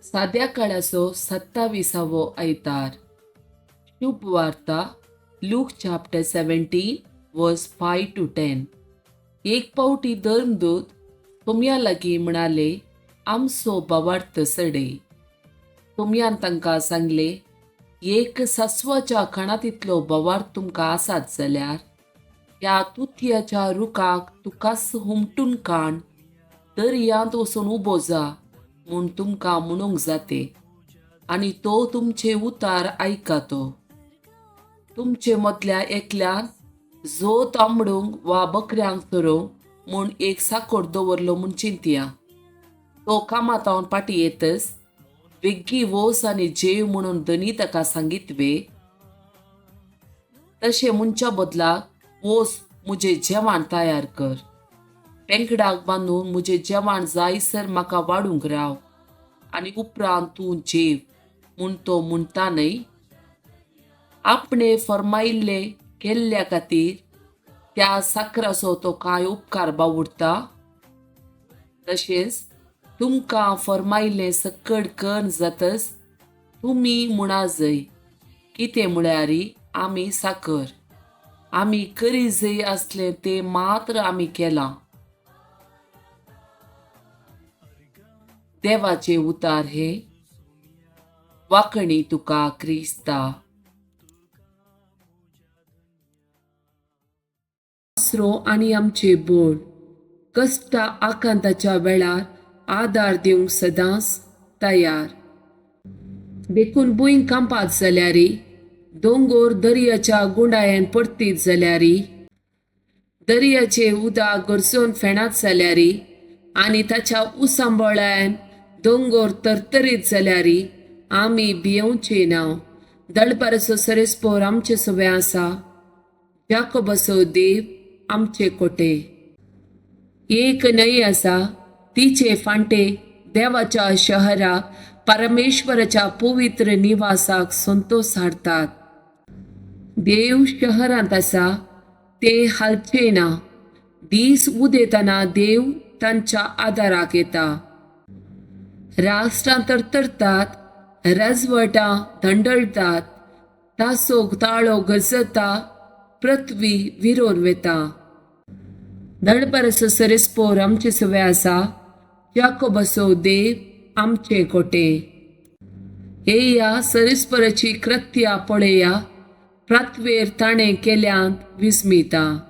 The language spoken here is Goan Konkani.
साद्या काळाचो 27वो आयतार. शुभ वार्ता Luke chapter 17 verse 5 to 10. एक पावटी धर्मदूत तुमया लागीं म्हणाले, आमचो भावार्थ सडे. तुमयान तांकां सांगले, एक सासवाच्या खाणांतलो भावार्थ तुमकां आसात जाल्यार ह्या तुतयाच्या रुखाक तुकाच हुमटून काण दर्यांत वचून उबो जा म्हूण तुमकां म्हणूंक जाते, आनी तो तुमचे उतार आयकतो. तुमचे मदल्या एकल्यान जो तांबडूंक वा बकऱ्यांक चरोवंक म्हूण एक साकोर दवरलो म्हूण चिंतया. तो कामातावन फाटीं येतच बेग्गी वोस आनी जेव म्हणून धनी ताका सांगीत वे. तशें म्हणच्या बदलाक वोस म्हजें जेवण तयार कर, पेंकडाक बांदून म्हजें जेवण जायसर म्हाका वाडूंक राव आनी उपरांत तूं जेव म्हूण तो म्हणटा न्हय. आपणे फर्मायिल्ले केल्ल्या खातीर त्या साकराचो तो कांय उपकार बावुडटा. तशेंच तुमकां फर्मायिल्लें सकड कर्ण जातच तुमी म्हणा जय, कितें म्हळ्यार आमी साकर, आमी करी जय आसलें तें मात्र आमी केलां. देवाचे उतार हे वाकणी तुका क्रिस्ता. आसरो आनी आमचे बोड कश्टा आकांताच्या वेळार आदार दिवंक सदांच तयार. देखून भूंय कांपात जाल्यारी, दोंगोर दर्याच्या गुंडायेन परतीत जाल्यारी, दर्याचे उदक गरजोवन फेणात जाल्यारी आनी ताच्या उसांबळ्यान दोंगोर तरतरीत जाल्यारी आमी भियेवचे ना. दळपाराचो सरेस्पोर आमचे सवे आसा, जाकोबाचो देव आमचे कोटे. एक न्हंय आसा, तिचे फांटे देवाच्या शहराक परमेश्वराच्या पवित्र निवासाक संतोष हाडटात. देव शहरांत आसा, ते हालचे ना. दीस उदेतना देव तांच्या आदाराक येता. राष्ट्रां तरतरतात, राजवटां धंडळटात, तासो ताळो गजता, पृथ्वी विरोन वेता. दळपाराचो सरेस्पोर आमचे सवे आसा, जाकोबाचो देव आमचे कोटे. येया सरेस्पराची कृत्या पळया, प्रातवेर ताणें केल्यांत विस्मिता.